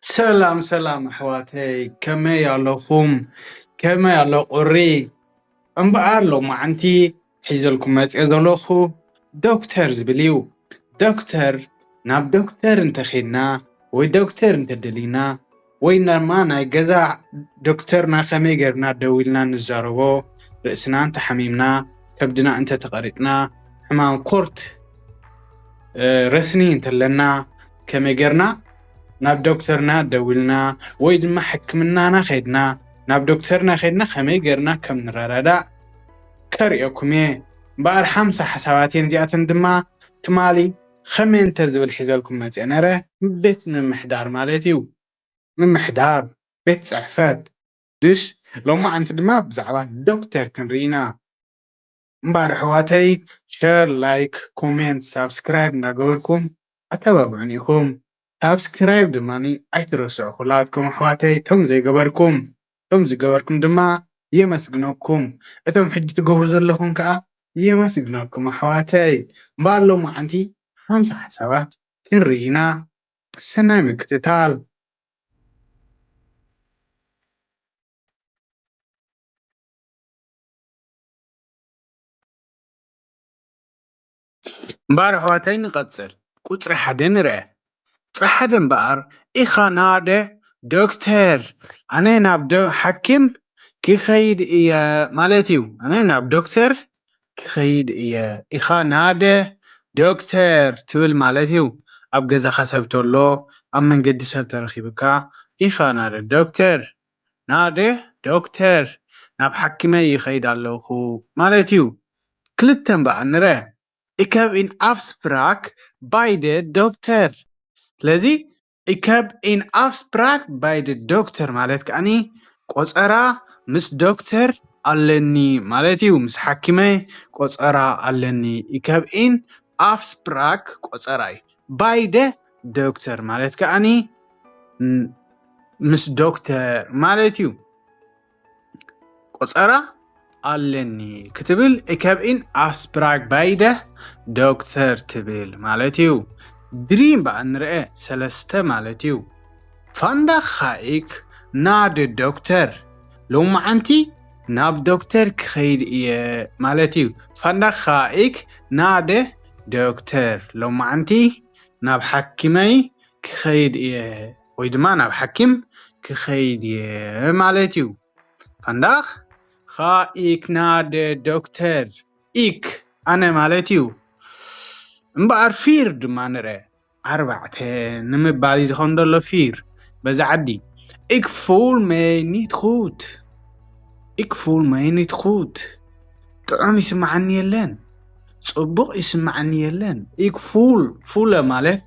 ሰላም ሰላም ኣሕዋተይ፣ ከመይ ኣለኹም? ከመይ ኣሎ ቁሪ? እምበኣር ሎማዓንቲ ሒዘልኩም መፅየ ዘለኹ ዶክተር ዝብል እዩ። ዶክተር፣ ናብ ዶክተር እንተኸድና ወይ ዶክተር እንተደሊና ወይ ድማ ናይ ገዛ ዶክተርና ከመይ ገርና ደዊልና ንዛረቦ፣ ርእስና እንተሓሚምና፣ ከብድና እንተተቐሪጥና፣ ሕማም ኮርት ረስኒ እንተለና ከመይ ገርና ናብ ዶክተርና ደዊልና ወይ ድማ ሕክምናና ከይድና ናብ ዶክተርና ከይድና ከመይ ገርና ከም ንረዳዳእ ከርእየኩም እየ። እምበኣር ሓምሳ ሓሳባት እየን እዚኣተን ድማ ትማሊ ከመይ እንተ ዝብል ሒዘልኩም መፅአ ነረ። ቤት ምምሕዳር ማለት እዩ። ምምሕዳር ቤት ፅሕፈት ድሽ ሎማዓንቲ ድማ ብዛዕባ ዶክተር ክንርኢ ኢና። እምበኣር ኣሕዋተይ ሸር፣ ላይክ፣ ኮሜንት፣ ሳብስክራይብ እንዳገበርኩም ኣተባብዑን ኢኹም። ሳብስክራይብ ድማ ኣይትረስዑ ኩላትኩም ኣሕዋተይ። እቶም ዘይገበርኩም እቶም ዝገበርኩም ድማ የመስግነኩም። እቶም ሕጂ ትገብሩ ዘለኹም ከዓ የመስግነኩም ኣሕዋተይ። እምበኣር ሎማዓንቲ ሓምሳ ሓሳባት ክንርኢ ኢና። ሰናይ ምክትታል። እምበኣር ኣሕዋተይ ንቐፅል። ቁፅሪ ሓደ ንርአ። ቁፅሪ ሓደ እምበኣር ኢኻ ናደ ዶክተር፣ ኣነ ናብ ዶ ሓኪም ክኸይድ እየ ማለት እዩ። ኣነ ናብ ዶክተር ክኸይድ እየ። ኢኻ ናደ ዶክተር ትብል ማለት እዩ። ኣብ ገዛኻ ሰብ ተሎ፣ ኣብ መንገዲ ሰብ ተረኺብካ፣ ኢኻ ናደ ዶክተር፣ ናደ ዶክተር፣ ናብ ሓኪመይ ይኸይድ ኣለኹ ማለት እዩ። ክልተ እምበኣር ንረ። Ik heb een afspraak bij de dokter። ስለዚ ik heb een afspraak bij de dokter ማለት ከኣኒ ቆፀራ ምስ ዶክተር ኣለኒ ማለት እዩ። ምስ ሓኪመይ ቆፀራ ኣለኒ። Ik heb een afspraak ቆፀራ እዩ። Bij de dokter ማለት ከኣኒ ም-፣ ምስ ዶክተር ማለት እዩ። ቆፀራ ኣለኒ ክትብል፣ ik heb een afspraak bij de dokter ትብል ማለት እዩ። ድሪ እምበኣር ንርአ፣ ሰለስተ ማለት እዩ። Vandaag ga ik naar de dokter። ሎማዓንቲ ናብ ዶክተር ክኸይድ እየ ማለት እዩ። Vandaag ga ik naar de dokter። ሎማዓንቲ ናብ ሓኪመይ ክኸይድ እየ ወይ ድማ ናብ ሓኪም ክኸይድ እየ ማለት እዩ። Vandaag ga ik naar de dokter። Ik ኣነ ማለት እዩ። እምበኣር ፊር ድማ ንረ ኣርባዕተ ንምባል እዩ ዝኾን ዘሎ ፊር በዛ ዓዲ። Ik voel mij niet goed. Ik voel mij niet goed. ጥዑም ይስምዓኒ የለን። ጽቡቕ ይስምዓኒ የለን። Ik voel፣ ፉለ ማለት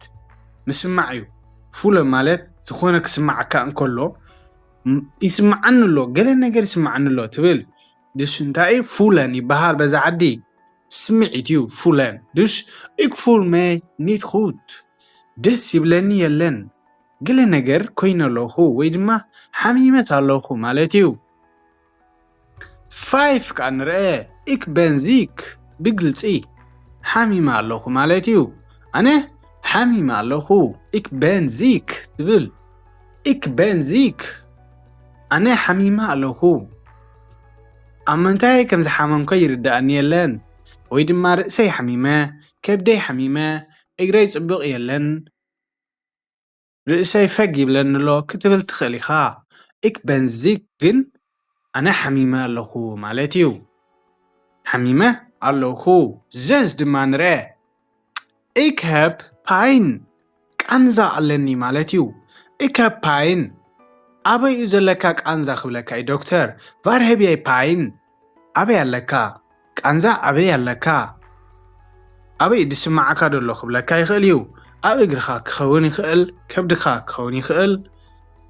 ምስማዕ እዩ። ፉለ ማለት ዝኾነ ክስምዓካ እንከሎ፣ ም-፣ ይስምዓኒ ኣሎ፣ ገለ ነገር ይስምዓኒ ኣሎ ትብል። ድሽ እንታይ እዩ? ፉለን ይበሃል በዛ ዓዲ። ስምዒት እዩ ፉለን። Dus ik voel mij niet goed. ደስ ይብለኒ የለን። ገለ ነገር ኮይነ ኣለኹ ወይ ድማ ሓሚመት ኣለኹ ማለት እዩ። ፋይፍ ከኣ ንርአ። Ik ben ziek. ብግልጺ ሓሚመ ኣለኹ ማለት እዩ። ኣነ ሓሚመ ኣለኹ። Ik ben ziek ትብል። Ik ben ziek. ኣነ ሓሚመ ኣለኹ። ኣብ ምንታይ ከም ዝሓመምከ ይርድኣኒ የለን። ወይ ድማ ርእሰይ ሓሚመ፣ ከብደይ ሓሚመ፣ እግረይ ጽቡቕ የለን፣ ርእሰይ ፈግ ይብለኒ ኣሎ ክትብል ትኽእል ኢኻ። Ik ben ziek ግን ኣነ ሓሚመ ኣለኹ ማለት እዩ። ሓሚመ ኣለኹ። Zes ድማ ንርአ። Ik heb pijn. ቃንዛ ኣለኒ ማለት እዩ። Ik heb pijn. ኣበይ እዩ ዘለካ ቃንዛ ክብለካ እዩ ዶክተር። Waar heb jij pijn? ኣበይ ኣለካ? ቃንዛ ኣበይ ኣለካ? ኣበይ እዩ ዝስምዓካ ዘሎ ክብለካ ይኽእል እዩ። ኣብ እግርኻ ክኸውን ይኽእል፣ ከብድኻ ክኸውን ይኽእል፣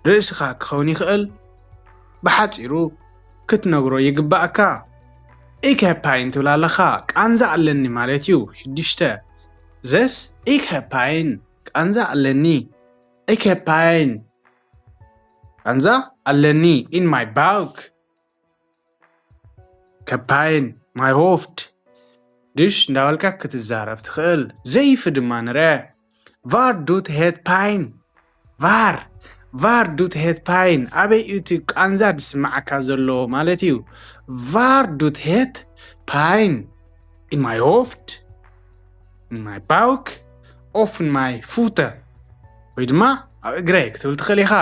ርእስኻ ክኸውን ይኽእል። ብሓጺሩ ክትነግሮ ይግባኣካ። Ik heb pijn ትብል ኣለኻ፣ ቃንዛ ኣለኒ ማለት እዩ። ሽዱሽተ። Zes, ik heb pijn. ቃንዛ ኣለኒ። Ik heb pijn. ቃንዛ ኣለኒ። In my buik. Ik heb pijn. My hoofd. ድሽ እንዳበልካ ክትዛረብ ትኽእል። ዘይፍ ድማ ንረ። Waar doet het pijn? Waar? Var tut het Pein? ኣበይ እዩ እቲ ቃንዛ ዝስምዓካ ዘሎ ማለት እዩ። Var tut het Pein? In my hoofd, in my bauch, of in my voeten? ወይ ድማ ኣብ እግረይ ክትብል ትኽእል ኢኻ።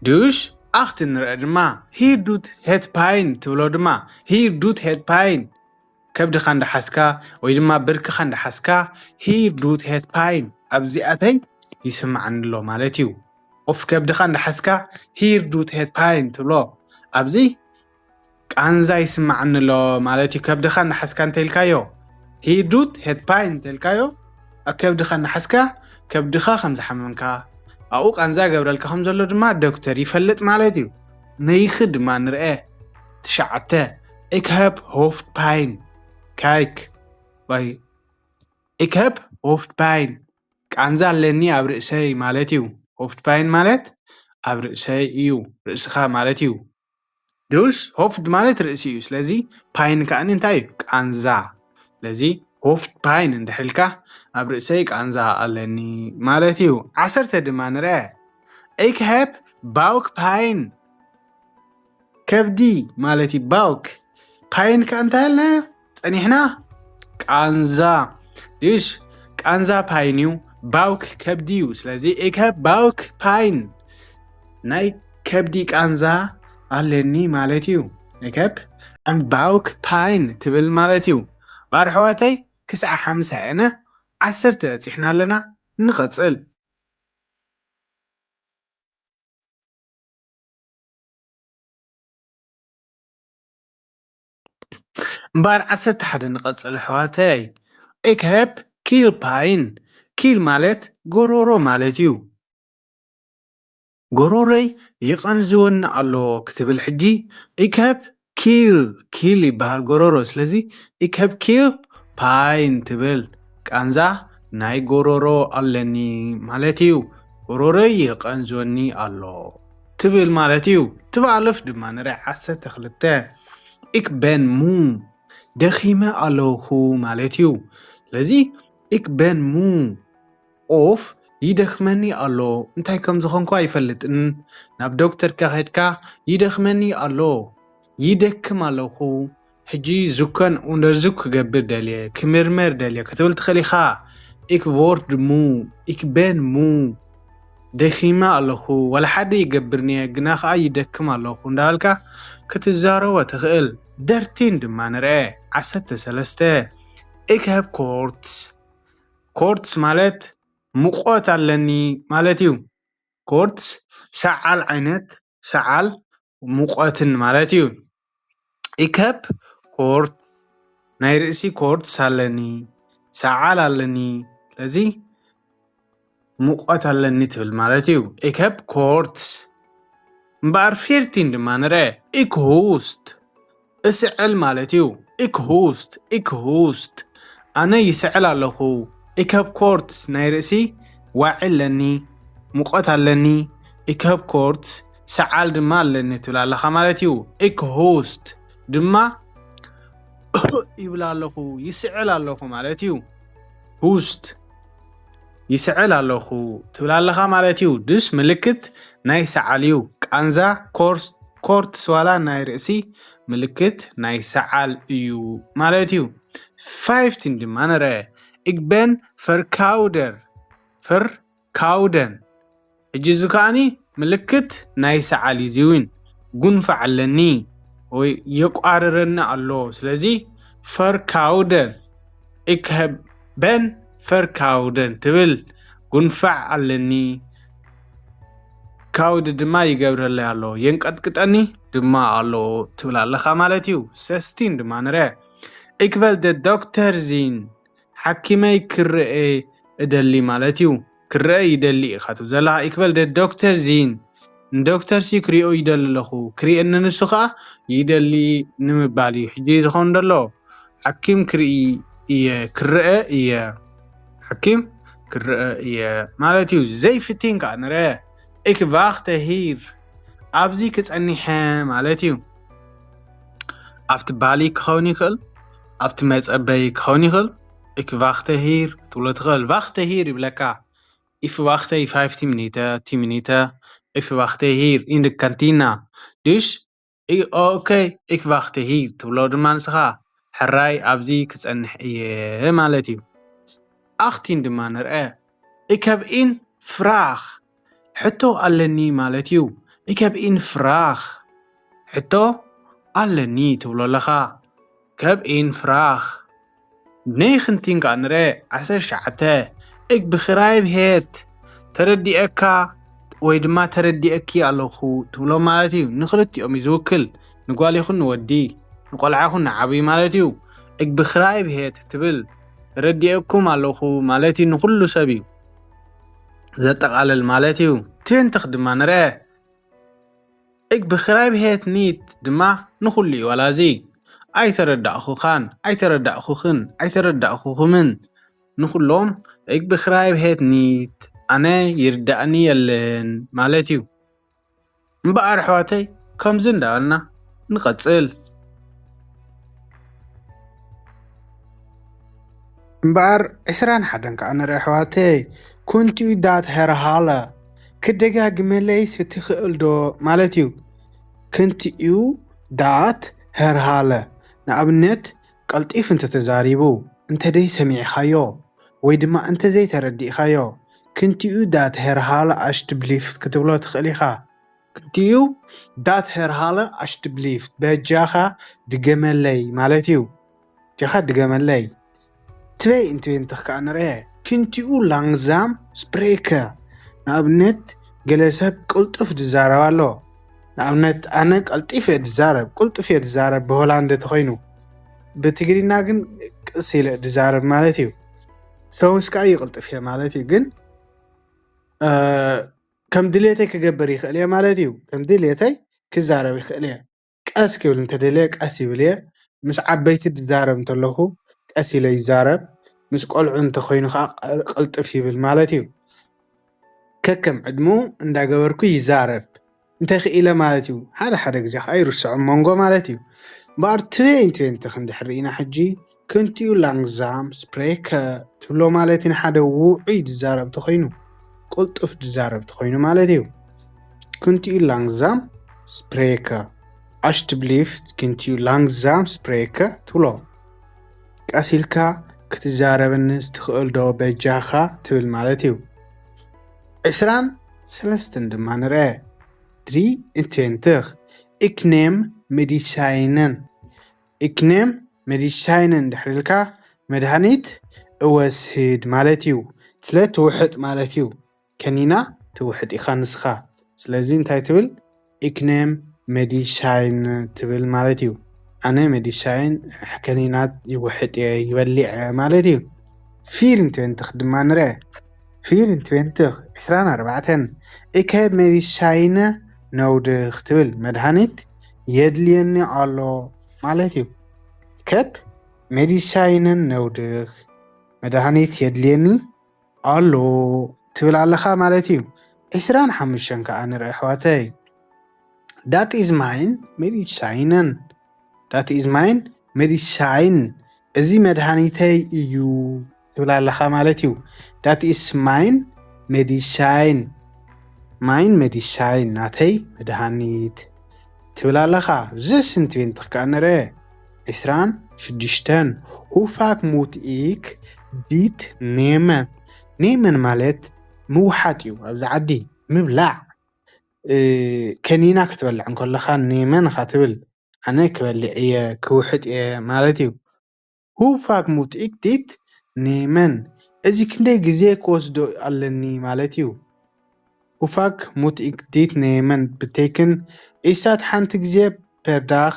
Dus acht ንርአ ድማ። Hier tut het Pein ትብሎ ድማ። Hier tut het Pein? ከብድኻ እንዳሓዝካ ወይ ድማ ብርክኻ እንዳሓዝካ። Hier tut het Pein? ኣብዚኣተይ ይስምዓኒ ኣሎ ማለት እዩ። ኦፍ ከብድኻ እንዳሓዝካ። Hier tut het Pein ትብሎ። ኣብዚ ቃንዛ ይስምዓኒ ኣሎ ማለት እዩ። ከብድኻ እንዳሓዝካ እንተኢልካዮ። Hier tut het Pein እንተኢልካዮ፣ ኣብ ከብድኻ እንዳሓዝካ ከብድኻ ከም ዝሓመምካ፣ ኣብኡ ቃንዛ ይገብረልካ ከም ዘሎ ድማ ዶክተር ይፈልጥ ማለት እዩ። ነይኺ ድማ ንርአ። ትሽዓተ። Ik heb hoofdpijn. Kijk. By Ik heb hoofdpijn. ቃንዛ ኣለኒ ኣብ ርእሰይ ማለት እዩ። Hoofdpijn ማለት ኣብ ርእሰይ እዩ፣ ርእስኻ ማለት እዩ። Dus hoofd ማለት ርእሲ እዩ። ስለዚ Pein ከኣኒ እንታይ እዩ? ቃንዛ። ስለዚ hoofdpijn እንድሕር ኢልካ ኣብ ርእሰይ ቃንዛ ኣለኒ ማለት እዩ። ዓሰርተ ድማ ንርአ። Ik heb buikpijn. ከብዲ ማለት እዩ። Buik። Pein ከ እንታይ ኣልና ጸኒሕና? ቃንዛ። Dus ቃንዛ Pein እዩ። Buik ከብዲ እዩ። ስለዚ ik heb buikpijn፣ ናይ ከብዲ ቃንዛ ኣለኒ ማለት እዩ። Ik heb buikpijn ትብል ማለት እዩ። እምበኣር ኣሕዋተይ፣ ክሳዕ ሓምሳ ኢና፣ ዓሰርተ በጺሕና ኣለና። ንቐጽል። እምበኣር ዓሰርተ ሓደ ንቐጽል ኣሕዋተይ። Ik heb keelpijn። ኪል ማለት ጎሮሮ ማለት እዩ። ጎሮሮይ ይቐንዝወኒ ኣሎ ክትብል ሕጂ ik heb keel፣ ኪል ይበሃል ጎሮሮ። ስለዚ ik heb keelpijn ትብል ቃንዛ ናይ ጎሮሮ ኣለኒ ማለት እዩ። ጎሮሮይ ይቐንዝወኒ ኣሎ ትብል ማለት እዩ። ትባልፍ ድማ ንርኣ ዓሰርተ ክልተ። Ik ben moe፣ ደኺመ ኣለኹ ማለት እዩ። ስለዚ ik ben moe ኦፍ ይደክመኒ ኣሎ፣ እንታይ ከም ዝኾንኩ ኣይፈልጥን። ናብ ዶክተር ከኸድካ ይደክመኒ ኣሎ፣ ይደክም ኣለኹ፣ ሕጂ ዙከን ኡንደርዙክ ክገብር ደልየ፣ ክምርመር ደልየ ክትብል ትኽእል ኢኻ። Ik word moe፣ ik ben moe፣ ደኺመ ኣለኹ፣ ዋላ ሓደ ይገብርንየ፣ ግና ኸዓ ይደክም ኣለኹ እንዳበልካ ክትዛረቦ ትኽእል። ደርቲን ድማ ንርአ። ዓሰርተ ሰለስተ። Ik heb koorts። Koorts ማለት ሙቐት ኣለኒ ማለት እዩ። Koorts ሰዓል ዓይነት ሰዓል ሙቐትን ማለት እዩ። Ik heb koorts፣ ናይ ርእሲ ኮርትስ ኣለኒ፣ ሰዓል ኣለኒ። ስለዚ ሙቐት ኣለኒ ትብል ማለት እዩ። Ik heb koorts። እምበኣር ፊርቲን ድማ ንርአ። Ik hoest፣ እስዕል ማለት እዩ። Ik hoest፣ ik hoest፣ ኣነ ይስዕል ኣለኹ። Ik heb koorts፣ ናይ ርእሲ ዋዒ ኣለኒ፣ ሙቐት ኣለኒ። Ik heb koorts፣ ሰዓል ድማ ኣለኒ ትብል ኣለኻ ማለት እዩ። Ik hoest ድማ ይብል ኣለኹ፣ ይስዕል ኣለኹ ማለት እዩ። Hoest፣ ይስዕል ኣለኹ ትብል ኣለኻ ማለት እዩ። Dus ምልክት ናይ ሰዓል እዩ። ቃንዛ፣ ኮርስ፣ ኮርትስ ዋላ ናይ ርእሲ ምልክት ናይ ሰዓል እዩ ማለት እዩ። ፋይፍቲን ድማ ንርአ። Ik ben verkouden። Verkouden። ሕጂ እዚ ከኣኒ ምልክት ናይ ሰዓል እዩ። እዚ እውን ጉንፋዕ ኣለኒ ወይ የቋርረኒ ኣሎ። ስለዚ verkouden፣ ik heb ben verkouden ትብል፣ ጉንፋዕ ኣለኒ፣ ካውድ ድማ ይገብረለይ ኣሎ፣ የንቀጥቅጠኒ ድማ ኣሎ ትብል ኣለኻ ማለት እዩ። ሰስቲን ድማ ንርአ። Ik wil de dokter zien፣ ሓኪመይ ክርአ እደሊ ማለት እዩ። ክርአ ይደሊ ኢኻ ትብል ዘለኻ። Ik wil de dokter zien፣ ንዶክተር ሲ ክሪኦ ይደሊ ኣለኹ። ክሪእኒ ንሱ ኸዓ ይደሊ ንምባል እዩ ሕጂ ዝኸውን ዘሎ። ሓኪም ክርኢ እየ፣ ክርአ እየ። ሓኪም ክርአ እየ ማለት እዩ። Zeventien ከዓ ንርአ። Ik wacht hier፣ ኣብዚ ክጸኒሐ ማለት እዩ። ኣብቲ ባሊ ክኸውን ይኽእል፣ ኣብቲ መጸበይ ክኸውን ይኽእል። Ik wacht hier ክትብሎ ትኽእል። Wacht hier ይብለካ። ich warte fünfzehn Minuten, zehn Minuten, ich warte hier in der Kantine. Dus, ich, okay, ich warte hier ትብሎ ድማ ንስኻ፣ ሕራይ ኣብዚ ክጸንሕ እየ ማለት እዩ። ኣኽቲን ድማ ንርአ። Ich habe ihn Frage፣ ሕቶ ኣለኒ ማለት እዩ። Ich habe ihn Frage፣ ሕቶ ኣለኒ ትብሎ ኣለኻ። Ich habe ihn Frage። ናይ ክንቲን ከኣ ንርአ። ዓሰርተ ትሽዓተ። Ich begreife het፣ ተረዲኤካ ወይ ድማ ተረዲኤኪ ኣለኹ ትብሎ ማለት እዩ። ንክልቲኦም እዩ ዝውክል። ንጓል ይኹን ንወዲ፣ ንቆልዓ ይኹን ንዓብዪ ማለት እዩ። Ich begreife het ትብል፣ ተረዲኤኩም ኣለኹ ማለት እዩ። ንኹሉ ሰብ እዩ ዘጠቓልል ማለት እዩ። ትዌንትኽ ድማ ንርአ። Ich begreife het nicht ድማ ንኹሉ እዩ፣ ዋላ እዚ ኣይተረዳእኹኻን፣ ኣይተረዳእኹኽን፣ ኣይተረዳእኹኹምን፣ ንኹሎም ich begreife het nicht፣ ኣነ ይርዳእኒ የለን ማለት እዩ። እምበኣር ኣሕዋተይ፣ ከምዚ እንዳበልና ንቐጽል። እምበኣር ዕስራን ሓደን ከኣ ንርኢ ኣሕዋተይ። Kunt u dat herhalen? ክደጋግመለይስ ትኽእል ዶ ማለት እዩ። Kunt u dat herhalen? ንኣብነት፣ ቀልጢፍ እንተተዛሪቡ፣ እንተ ደይ ሰሚዕኻዮ ወይ ድማ እንተ ዘይተረዲእኻዮ፣ Kunt u dat herhalen alsjeblieft ክትብሎ ትኽእል ኢኻ። Kunt u dat herhalen alsjeblieft? በጃኻ ድገመለይ ማለት እዩ። በጃኻ ድገመለይ። ትዌንትወንትኽ ከኣ ንርአ። Kunt u langzaam spreken? ንኣብነት፣ ገለ ሰብ ቅልጡፍ ዝዛረብ ኣሎ። ንኣብነት፣ ኣነ ቀልጢፍ እየ ዝዛረብ፣ ቅልጡፍ እየ ዝዛረብ ብሆላንድ ተኾይኑ። ብትግርኛ ግን ቅስ ኢለ ዝዛረብ ማለት እዩ። ሰውንስ ከኣ ይቕልጥፍ እየ ማለት እዩ። ግን፣ እ፣ ከም ድሌተይ ክገብር ይኽእል እየ ማለት እዩ። ከም ድሌተይ ክዛረብ ይኽእል እየ። ቀስ ክብል እንተደልየ ቀስ ይብል እየ። ምስ ዓበይቲ ዝዛረብ እንተለኹ ቀስ ኢለ ይዛረብ። ምስ ቆልዑ እንተኾይኑ ከኣ ቅልጥፍ ይብል ማለት እዩ። ከከም ዕድሙ እንዳገበርኩ ይዛረብ። እንተኽኢለ ማለት እዩ። ሓደ ሓደ ግዜ ከኣ ይርስዖ መንጎ ማለት እዩ። እምበኣር ትዌንትወንትኽ እንድሕር ርኢና ሕጂ፣ Kunt u langzaam spreken ትብሎ ማለት እዩ። ንሓደ ውዑይ ዝዛረብ ተኾይኑ፣ ቅልጡፍ ዝዛረብ ተኾይኑ ማለት እዩ። Kunt u langzaam spreken? Alsjeblieft, kunt u langzaam spreken? ትብሎ። ቀስ ኢልካ ክትዛረበንስ ትኽእል ዶ በጃኻ ትብል ማለት እዩ። ዕስራን ሰለስተን ድማ ንርአ። Drieëntwintig. Ik neem medicijnen. Ik neem medicijnen እንድሕር ኢልካ፣ መድሃኒት እወስድ ማለት እዩ። ስለ ትውሕጥ ማለት እዩ። ከኒና ትውሕጥ ኢኻ ንስኻ። ስለዚ እንታይ ትብል? Ik neem medicijnen ትብል ማለት እዩ። ኣነ ሜዲሳይን፣ ከኒናት ይውሕጥ እየ፣ ይበሊዕ ማለት እዩ። Vierentwintig ድማ ንርአ። Vierentwintig፣ ዕስራን ኣርባዕተን። Ik heb medicijnen nodig ትብል፣ መድሃኒት የድልየኒ ኣሎ ማለት እዩ። Ik heb medicijnen nodig፣ መድሃኒት የድልየኒ ኣሎ ትብል ኣለኻ ማለት እዩ። ዕስራን ሓሙሽተን ከኣ ንርኢ ኣሕዋተይ። Dat is mijn medicijnen። Dat is mijn medicijnen። እዚ መድሃኒተይ እዩ ትብል ኣለኻ ማለት እዩ። Dat is mijn medicijn። Mijn medicijn፣ ናተይ መድሃኒት ትብል ኣለኻ። Zesentwintig ከኣ ንርአ። ዕስራን ሽዱሽተን። Hoe vaak moet ik dit nemen? Nemen ማለት ምውሓጥ እዩ። ኣብዚ ዓዲ ምብላዕ፣ እ፣ ከኒና ክትበልዕ እንከለኻ nemen ኢኻ ትብል። ኣነ ክበልዕ እየ፣ ክውሕጥ እየ ማለት እዩ። Hoe vaak moet ik dit nemen? እዚ ክንደይ ግዜ ክወስዶ ኣለኒ ማለት እዩ። Hoe vaak moet ik dit nemen? Betekent፣ is het ሓንቲ ግዜ per dag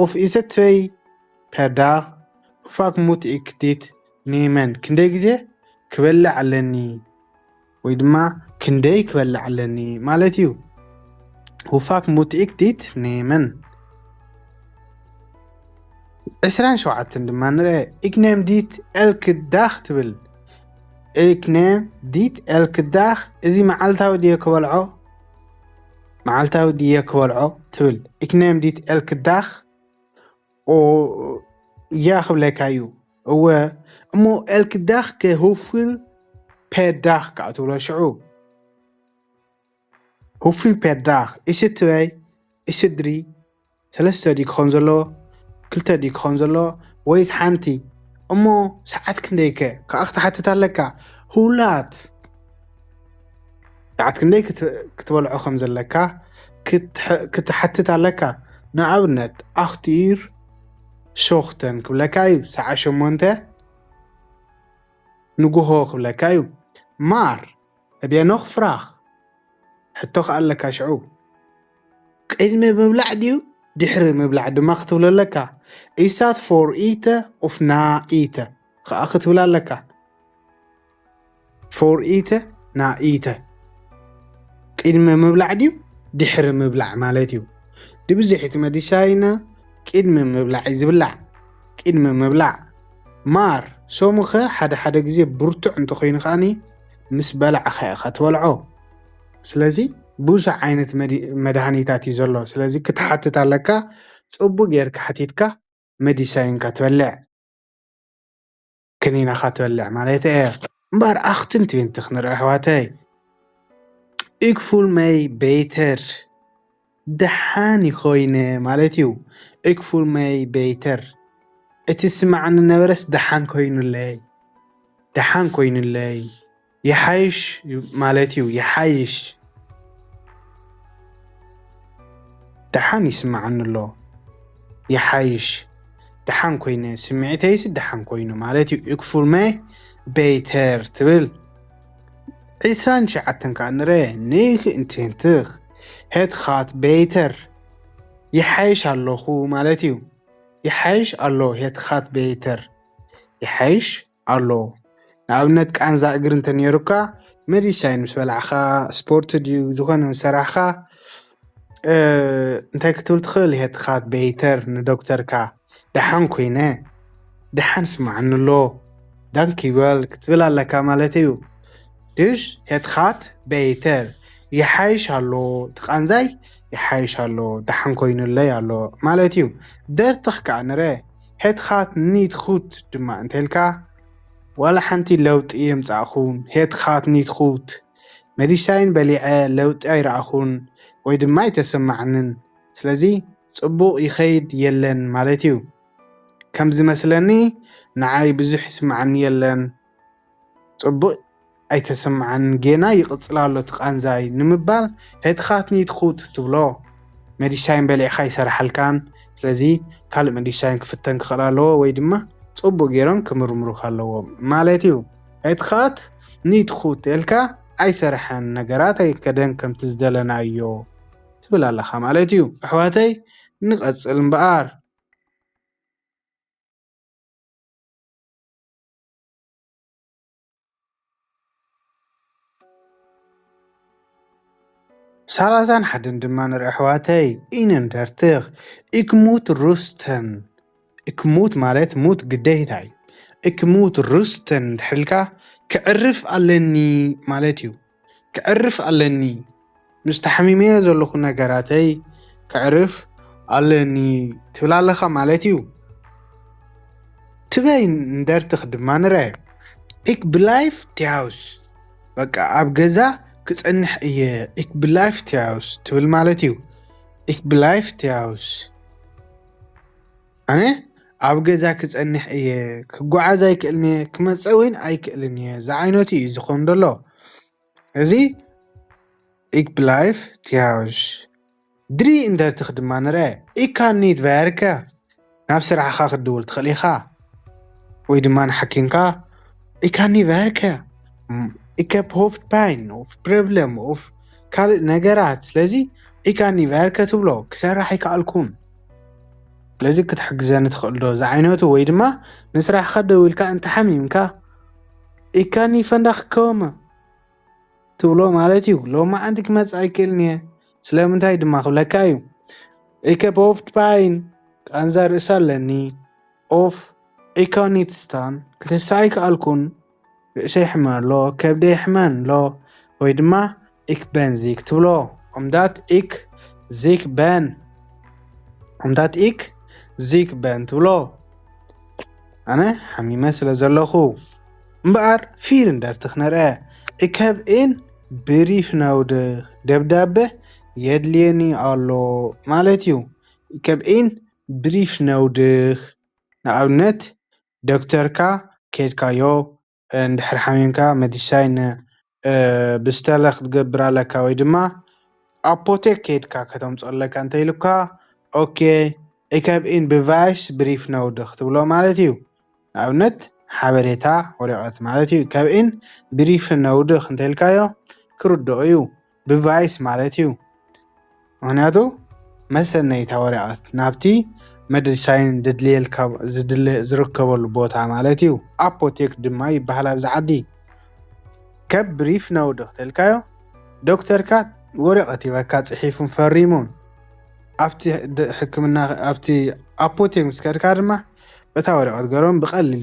of is het twee per dag? Hoe vaak moet ik dit nemen? ክንደይ ግዜ ክበልዕ ኣለኒ ወይ ድማ ክንደይ ክበልዕ ኣለኒ ማለት እዩ። Hoe vaak moet ik dit nemen? ዕስራን ሸውዓተን ድማ ንርአ። Ik neem dit elke dag ትብል። Ik neem dit elke dag፣ እዚ መዓልታዊ ድየ ክበልዖ? መዓልታዊ ድየ ክበልዖ ትብል። Ik neem dit elke dag። ኦ፣ እያ ክብለካ እዩ። እወ፣ እሞ elke dag ከ hoeveel ፔዳኽ ከዓ ትብሎ ሽዑ። Hur viel per dag? Is het twee? Is het drie? ሰለስተ ድዩ ክኾን ዘለዎ? ክልተ ድዩ ክኾን ዘለዎ? ወይስ ሓንቲ? እሞ ሰዓት ክንደይከ? ከዓ ክትሓትት ኣለካ። Hoe laat? ሰዓት ክንደይ ክት-፣ ክትበልዖ ከም ዘለካ ክትሕ-፣ ክትሓትት ኣለካ። ንኣብነት፣ ኣኽቲር ሾኽተን ክብለካ እዩ። ሰዓት ሸሞንተ ንጉሆ ክብለካ እዩ። Maar heb je nog vraag? ሕቶ ከኣ ኣለካ ሽዑ። ቅድሚ ምብላዕ ድዩ ድሕሪ ምብላዕ ድማ ክትብሎ ኣለካ። Is dat voor eten of na eten? ከኣ ክትብል ኣለካ። Voor eten, na eten. ቅድሚ ምብላዕ ድዩ ድሕሪ ምብላዕ ማለት እዩ። ድብዝሕ እቲ መዲሳይና ቅድሚ ምብላዕ እዩ ዝብላዕ። ቅድሚ ምብላዕ። Maar ሶሙኸ ሓደ ሓደ ግዜ ብርቱዕ እንተኾይኑ ከዓኒ ምስ በላዕኻ ኢኻ ትበልዖ። ስለዚ ብዙሕ ዓይነት መዲ-፣ መድሃኒታት እዩ ዘሎ። ስለዚ ክትሓትት ኣለካ፣ ጽቡቅ ጌርካ ሓቲትካ መዲሳይንካ ትበልዕ፣ ክኒናኻ ትበልዕ ማለት እየ። እምበኣር ኣኽትን ትቤንትኽ ንርኢ ኣሕዋተይ። Ik voel mij beter. ደሓን ኮይነ ማለት እዩ። Ik voel mij beter. እቲ ዝስምዓኒ ነበረስ ደሓን ኮይኑለይ። ደሓን ኮይኑለይ። ይሓይሽ ማለት እዩ። ይሓይሽ። ደሓን ይስምዓኒ ኣሎ። ይሓይሽ። ደሓን ኮይነ፣ ስምዒተይስ ደሓን ኮይኑ ማለት እዩ። Ik voel mij beter ትብል። ዒስራን ትሽዓተን ከኣ ንረ፣ negen en twintig. Het gaat beter. ይሓይሽ ኣለኹ ማለት እዩ። ይሓይሽ ኣሎ። Het gaat beter. ይሓይሽ ኣሎ። ንኣብነት ቃንዛ እግሪ እንተ ነይሩካ፣ መዲሳይን ምስ በላዕኻ፣ ስፖርት ድዩ ዝኾነ ምስ ሰራሕኻ፣ እ፣ እንታይ ክትብል ትኽእል? Het gaat beter ንዶክተርካ። ደሓን ኮይነ፣ ደሓን ስምዓኒ ኣሎ፣ ዳንኪ በል ክትብል ኣለካ ማለት እዩ። Dus het gaat beter. ይሓይሽ ኣሎ። እቲ ቃንዛይ ይሓይሽ ኣሎ። ደሓን ኮይኑለይ ኣሎ ማለት እዩ። Dertig ከኣ ንረ። Het gaat niet goed ድማ እንተልካ፣ ዋላ ሓንቲ ለውጢ የምጻእኹን። Het gaat niet goed. መዲሳይን በሊዐ ለውጢ ኣይረኣኹን ወይ ድማ ኣይተሰማዕንን። ስለዚ ጽቡቕ ይኸይድ የለን ማለት እዩ። ከም ዝመስለኒ ንዓይ ብዙሕ ይስምዓኒ የለን። ጽቡቕ ኣይተሰምዓንን፣ ጌና ይቕጽል ኣሎ እቲ ቃንዛይ ንምባል፣ het gaat niet goed ትብሎ። መዲሳይን በሊዕካ ኣይሰርሓልካን። ስለዚ ካልእ መዲሳይን ክፍተን ክኽእል ኣለዎ ወይ ድማ ጽቡቕ ገይሮም ክምርምሩካ ኣለዎም ማለት እዩ። Het gaat niet goed ኢልካ ኣይሰርሐን፣ ነገራት ኣይከደን ከምቲ ዝደለናዮ ትብል ኣለኻ ማለት እዩ። ኣሕዋተይ ንቐጽል እምበኣር። ሰላሳን ሓደን ድማ ንርኢ ኣሕዋተይ። Eenendertig. Ik moet rusten. Ik moet ማለት ሙት ግዴታ እዩ። Ik moet rusten እንድሕር ኢልካ ክዕርፍ ኣለኒ ማለት እዩ። ክዕርፍ ኣለኒ። ምስ ተሓሚመዮ ዘለኹ ነገራተይ ክዕርፍ ኣለኒ ትብል ኣለኻ ማለት እዩ። Tweeëndertig ድማ ንርአ። Ik blijf thuis. በቃ ኣብ ገዛ ክጸንሕ እየ። Ik blijf thuis ትብል ማለት እዩ። Ik blijf thuis. ኣነ ኣብ ገዛ ክጸንሕ እየ። ክጓዓዝ ኣይክእልን እየ። ክመጸ እውን ኣይክእልን እየ። ዝዓይነቱ እዩ ዝኸውን ዘሎ። እዚ ik blijf thuis. Drieëndertig ድማ ንርአ። Ik kan niet werken. ናብ ስራሕኻ ክትድውል ትኽእል ኢኻ። ወይ ድማ ንሓኪምካ ik kan niet werken. ም፣ ik heb hoofdpijn of problem of ካልእ ነገራት። ስለዚ ik kan niet werken ትብሎ፣ ክሰርሕ ኣይከኣልኩን። ስለዚ ክትሕግዘኒ ትኽእል ዶ? ዝዓይነቱ ወይ ድማ ንስራሕኻ ደዊልካ እንተሓሚምካ ik kan niet vandaag komen ትብሎ ማለት እዩ። ሎማዓንቲ ክመጽእ ኣይክእልን እየ። ስለምንታይ ድማ ክብለካ እዩ። Ik heb hoofdpijn. ቃንዛ ርእሲ ኣለኒ። Of ik kan niet staan. ክትሳ ኣይከኣልኩን። ርእሰይ ይሕመን ኣሎ፣ ከብደይ ይሕመን ኣሎ። ወይ ድማ ik ben ziek ትብሎ። Omdat ik ziek ben. Omdat ik ziek ben ትብሎ። ኣነ ሓሚመ ስለ ዘለኹ። እምበኣር ፊር እንደርትኽ ንርአ። እከብ ኢን ብሪፍ ነውድኽ ደብዳበ የድልየኒ ኣሎ ማለት እዩ። እከብ ኢን ብሪፍ ነውድኽ ንኣብነት ዶክተርካ ከድካዮ እንድሕር ሓሚምካ መዲሳይን ብስተለ ክትገብር ኣለካ ወይ ድማ ኣፖቴክ ከድካ ከተምፅኦ ኣለካ እንተ ኢሉካ ኦኬ እከብ ኢን ብቫይስ ብሪፍ ነውድኽ ክትብሎ ማለት እዩ። ንኣብነት ሓበሬታ ወረቐት ማለት እዩ። ከብኢን ብሪፍ ነውድኽ እንተ ኢልካዮ ክርድኦ እዩ። ብቫይስ ማለት እዩ። ምክንያቱ መሰነይታ ወረቐት ናብቲ መድሳይን ድድልየልካ ዝርከበሉ ቦታ ማለት እዩ። ኣፖቴክ ድማ ይበሃል ኣብዚ ዓዲ። ከብ ብሪፍ ነውድኽ ተልካዮ ዶክተርካ ወረቐት ይበካ ጽሒፉን ፈሪሙን ኣብቲ ሕክምና ኣብቲ ኣፖቴክ ምስ ከድካ ድማ እታ ወረቐት ገሮም ብቐሊል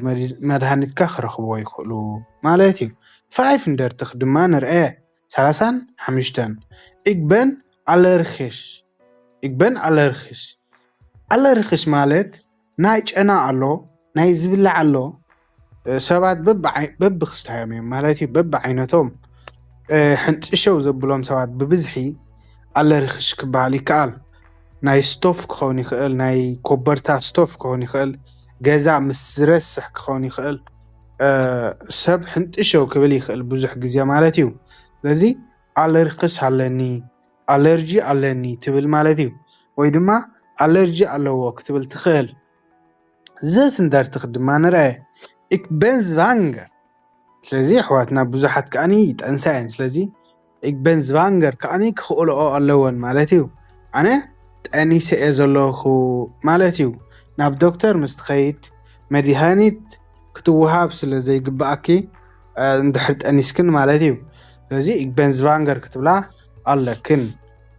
መድሃኒትካ ክረኽብዎ ይኽእሉ ማለት እዩ። ፋይፍ እንደርትኽ ድማ ንርአ ሰላሳን ሓሙሽተን ኢግበን ኣለርክሽ ኢግበን ኣለርክሽ ኣለርክሽ ማለት ናይ ጨና ኣሎ ናይ ዝብላዕ ኣሎ ሰባት በብክስታዮም እዮም ማለት እዩ በብዓይነቶም ሕንጥሸው ዘብሎም ሰባት ብብዝሒ ኣለርክሽ ክበሃል ይከኣል። ናይ ስቶፍ ክኸውን ይኽእል ናይ ኮበርታ ስቶፍ ክኸውን ይኽእል ገዛ ምስ ዝረስሕ ክኸውን ይኽእል ሰብ ሕንጥሸው ክብል ይኽእል ብዙሕ ግዜ ማለት እዩ። ስለዚ ኣለርክሽ ኣለኒ ኣለርጂ ኣለኒ ትብል ማለት እዩ። ወይ ድማ ኣለርጂ ኣለዎ ክትብል ትኽእል። ዘስንደርትኽ ድማ ንርአ ኢክ በንዝቫንገር ስለዚ ኣሕዋትና ብዙሓት ከዓኒ ይጠንሳ እየን ስለዚ ኢግበንዝቫንገር ከዓኒ ክኽእልኦ ኣለወን ማለት እዩ። ኣነ ጠኒሰ እየ ዘለኹ ማለት እዩ። ናብ ዶክተር ምስ ትኸይድ መድሃኒት ክትወሃብ ስለ ዘይግብኣኪ እንድሕር ጠኒስክን ማለት እዩ። ስለዚ ኢግበንዝቫንገር ክትብላ ኣለክን።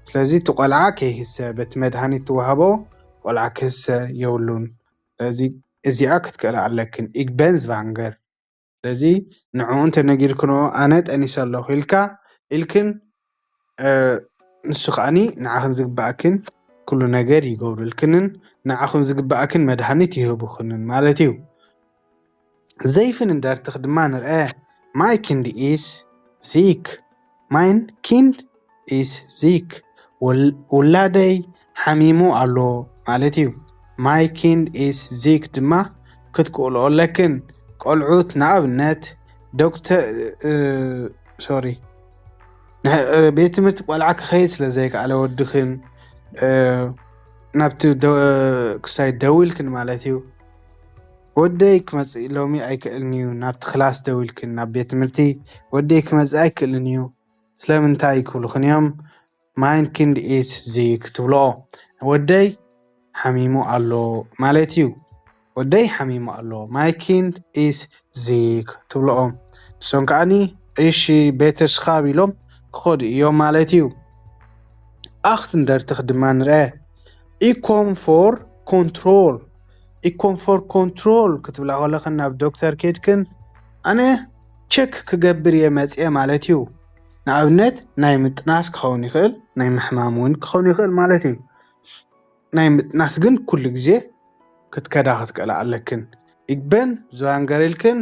ስለዚ እቲ ቆልዓ ከይህሰ በቲ መድሃኒት ትወሃቦ ቆልዓ ክህሰ የብሉን። ስለዚ እዚኣ ክትክእላ ኣለክን። ኢግበንዝቫንገር ስለዚ ንዕኡ እንተነጊርክንኦ ኣነ ጠኒሰ ኣለኹ ኢልካ ኢልክን ንሱ ከዓኒ ንዓኽን ዝግባኣክን ኩሉ ነገር ይገብሩልክንን ንዓኽን ዝግባኣክን መድሃኒት ይህቡክንን ማለት እዩ። ዘይፍን እንዳርትኽ ድማ ንርአ ማይ ክንድ ኢስ ዚክ ማይን ኪንድ ኢስ ዚክ ውላደይ ሓሚሙ ኣሎ ማለት እዩ። ማይ ኪንድ ኢስ ዚክ ድማ ክትክእልኦ ኣለክን። ቆልዑት ንኣብነት ዶክተር ሶሪ ቤት ትምህርቲ ቆልዓ ክኸይድ ስለ ዘይከኣለ ወድኽን ናብቲ ክሳይ ደዊልክን ማለት እዩ። ወደይ ክመፅእ ሎሚ ኣይክእልን እዩ ናብቲ ክላስ ደዊልክን ናብ ቤት ትምህርቲ ወደይ ክመፅእ ኣይክእልን እዩ ስለምንታይ ክብሉኽን እዮም ማይን ኪንድ ኢስ ዚክ ትብልኦ ወደይ ሓሚሙ ኣሎ ማለት እዩ። ወደይ ሓሚሙ ኣሎ ማይ ኪንድ ኢስ ዚክ ትብልኦም ንሶም ከዓኒ እሺ ቤተር ስኻብ ኢሎም ክኸዱ እዮም ማለት እዩ። ኣኽት እንደርትኽ ድማ ንርአ ኢኮም ፎር ኮንትሮል ኢኮም ፎር ኮንትሮል ክትብላ ከለኽን ናብ ዶክተር ኬድክን ኣነ ቸክ ክገብር እየ መፅአ ማለት እዩ። ንኣብነት ናይ ምጥናስ ክኸውን ይኽእል ናይ ምሕማም እውን ክኸውን ይኽእል ማለት እዩ። ናይ ምጥናስ ግን ኩሉ ግዜ ክትከዳ ክትክእላ ኣለክን። ኢግበን ዝባንገር ኢልክን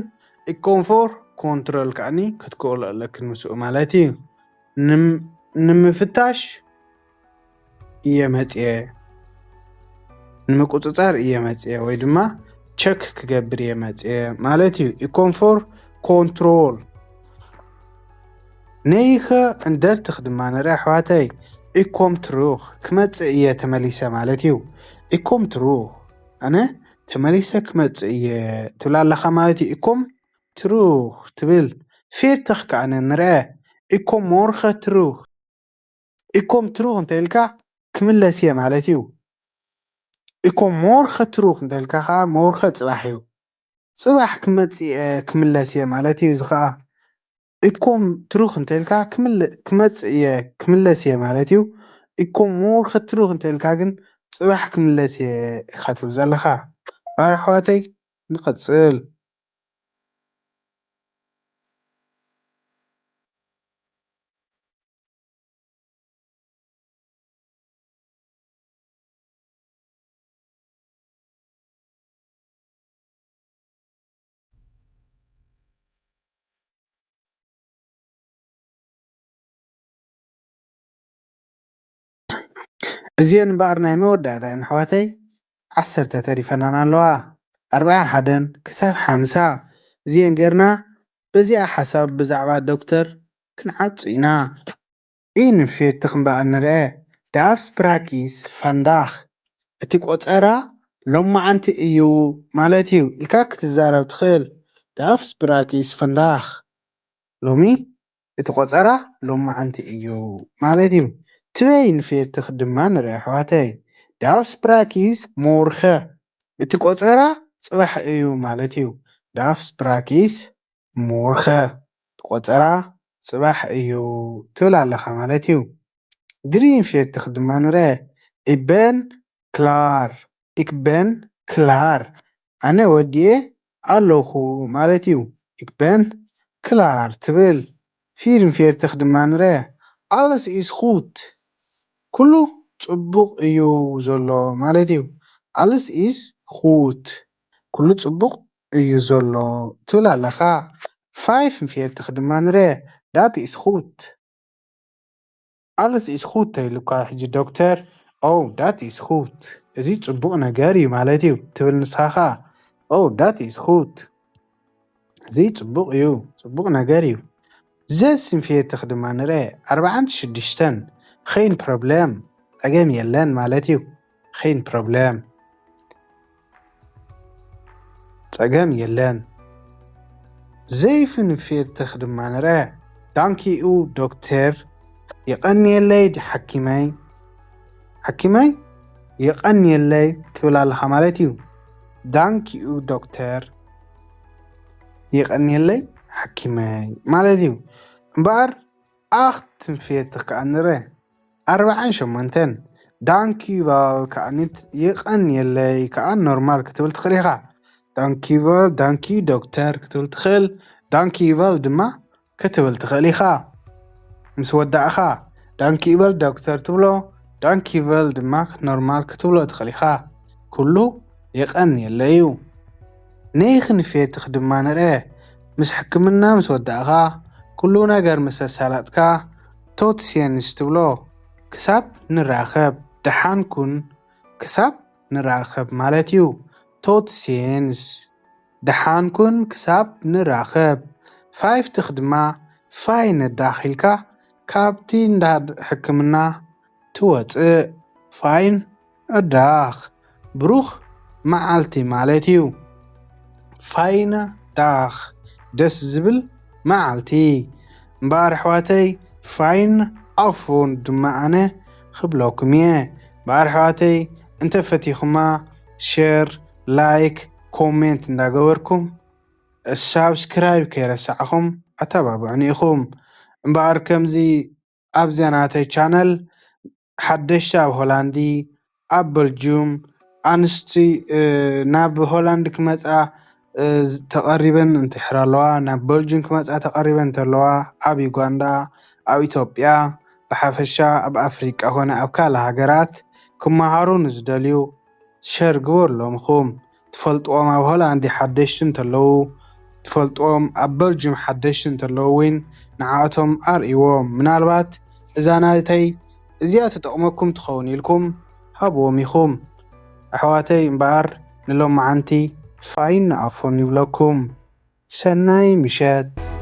ኢኮንፎር ኮንትሮል ከዓኒ ክትክእሉ ኣለክን ምስኡ ማለት እዩ። ንምፍታሽ እየ መፅየ ንምቁፅፃር እየ መፅየ ወይ ድማ ቸክ ክገብር እየ መፅየ ማለት እዩ። ኢኮንፎር ኮንትሮል ነይኸ እንደርትኽ ድማ ንርኢ ኣሕዋተይ ኢኮም ትሩኽ ክመጽእ እየ ተመሊሰ ማለት እዩ። ኢኮም ትሩኽ ኣነ ተመሊሰ ክመጽእ እየ ትብል ኣለኻ ማለት እዩ። ኢኮም ትሩኽ ትብል ፌርተኽ ከኣነ ንርአ ኢኮም ሞርኸ ትሩኽ ኢኮም ትሩኽ እንተ ኢልካ ክምለስ እየ ማለት እዩ። ኢኮም ሞርኸ ትሩኽ እንተ ኢልካ ከዓ ሞርኸ ጽባሕ እዩ። ጽባሕ ክመጽእ እየ ክምለስ እየ ማለት እዩ። እዚ ከዓ ኢኮም ትሩኽ እንተ ኢልካ ክመጽእ እየ ክምለስ እየ ማለት እዩ። ኢኮም ሞርኸ ትሩኽ እንተ ኢልካ ግን ጽባሕ ክምለስ እየ ኢኻ ትብል ዘለኻ። ባር ኣሕዋተይ ንቐጽል። እዚአን እምበኣር ናይ መወዳእታ እየን ኣሕዋተይ። ዓሰርተ ተሪፈናና ኣለዋ። ኣርብዓ ሓደን ክሳብ ሓምሳ እዚአን ጌርና በዚኣ ሓሳብ ብዛዕባ ዶክተር ክንዓጹ ኢና። Wie vingt en veertig እምበኣር ንርአ። De afspraak is vandaag. እቲ ቆጸራ ሎማዓንቲ እዩ ማለት እዩ ኢልካ ክትዛረብ ትኽእል። De afspraak is vandaag. ሎሚ እቲ ቆጸራ ሎማዓንቲ እዩ ማለት እዩ። Twee en veertig ድማ ንርአ ኣሕዋተይ። De afspraak is morgen. እቲ ቆጸራ ጽባሕ እዩ ማለት እዩ። De afspraak is morgen. እቲ ቆጸራ ጽባሕ እዩ ትብል ኣለኻ ማለት እዩ። Drie en veertig ድማ ንርአ። Ik ben klaar. Ik ben klaar. ኣነ ወዲኤ ኣለኹ ማለት እዩ። Ik ben klaar ትብል። Vier en veertig ድማ ንርአ። Alles is goed. ኩሉ ጽቡቕ እዩ ዘሎ ማለት እዩ። Alles is goed. ኩሉ ጽቡቕ እዩ ዘሎ ትብል ኣለኻ። Vijf en veertig ድማ ንርአ። Dat is goed. Alles is goed ተይሉካ ሕጂ ዶክተር። Oh, dat is goed. እዚ ጽቡቕ ነገር እዩ ማለት እዩ ትብል ንስኻ ኸኣ። Oh, dat is goed. እዚ ጽቡቕ እዩ፣ ጽቡቕ ነገር እዩ። Zes en veertig ድማ ንርአ። ኣርብዓን ሽዱሽተን። Geen probleem. ጸገም የለን ማለት እዩ። Geen probleem. ጸገም የለን። Zeven en veertig ድማ ንርአ። Dank u dokter. የቐንየለይ ሓኪመይ። ሓኪመይ የቐንየለይ ትብል ኣለኻ ማለት እዩ። Dank u dokter. የቐንየለይ ሓኪመይ ማለት እዩ። እምበኣር Acht en veertig ከኣ ንርአ። ኣርብዓን ሸሞንተን። Dank u wel ከኣ የቐንየለይ ከኣ ኖርማል ክትብል ትኽእል ኢኻ። Dank u wel፣ dank u dokter ክትብል ትኽእል። Dank u wel ድማ ክትብል ትኽእል ኢኻ። ምስ ወዳእኻ Dank u wel dokter ትብሎ። Dank u wel ድማ ኖርማል ክትብሎ ትኽእል ኢኻ። ኩሉ የቐንየለይ እዩ። Negen en veertig ድማ ንርአ። ምስ ሕክምና ምስ ወዳእኻ፣ ኩሉ ነገር ምስ ኣሳለጥካ፣ Tot ziens ትብሎ። ክሳብ ንራኸብ፣ ደሓን ኩን፣ ክሳብ ንራኸብ ማለት እዩ። Tot ziens። ደሓን ኩን ክሳብ ንራኸብ። Vijftig ድማ fijne dag ኢልካ ካብቲ እንዳ ሕክምና ትወጽእ። Fijne dag። ብሩኽ መዓልቲ ማለት እዩ። Fijne dag። ደስ ዝብል መዓልቲ። እምበኣር ኣሕዋተይ፣ fijne avond ድማ ኣነ ክብለኩም እየ። እምበኣር ኣሕዋተይ፣ እንተፈቲኹማ፣ ሸር፣ ላይክ፣ ኮሜንት እንዳገበርኩም፣ ሳብስክራይብ ከይረሳዕኹም ኣተባብዑኒ ኢኹም። እምበኣር ከምዚ ኣብዚኣ ናተይ ቻነል ሓደሽቲ ኣብ ሆላንዲ፣ ኣብ በልጁም፣ ኣንስቲ፣ እ፣ ናብ ሆላንድ ክመጻ፣ እ፣ ዝ-፣ ተቐሪበን እንትሕር ኣለዋ፣ ናብ በልጁም ክመጻ ተቐሪበን እንተለዋ፣ ኣብ ዩጋንዳ፣ ኣብ ኢትዮጵያ፣ ብሓፈሻ ኣብ ኣፍሪቃ ኮነ ኣብ ካልእ ሃገራት ክመሃሩ ንዝደልዩ፣ ሸር ግበሩሎም ኢኹም። ትፈልጥዎም ኣብ ሆላንድ ሓደሽቲ እንተለዉ፣ ትፈልጥዎም ኣብ በልጅም ሓደሽቲ እንተለዉ እውን ንዓኣቶም ኣርእይዎም። ምናልባት እዛ ናተይ እዚኣ ትጠቕመኩም ትኸውን ኢልኩም ሃብዎም ኢኹም። ኣሕዋተይ እምበኣር ንሎማዓንቲ fijne avond ይብለኩም። ሰናይ ምሸት።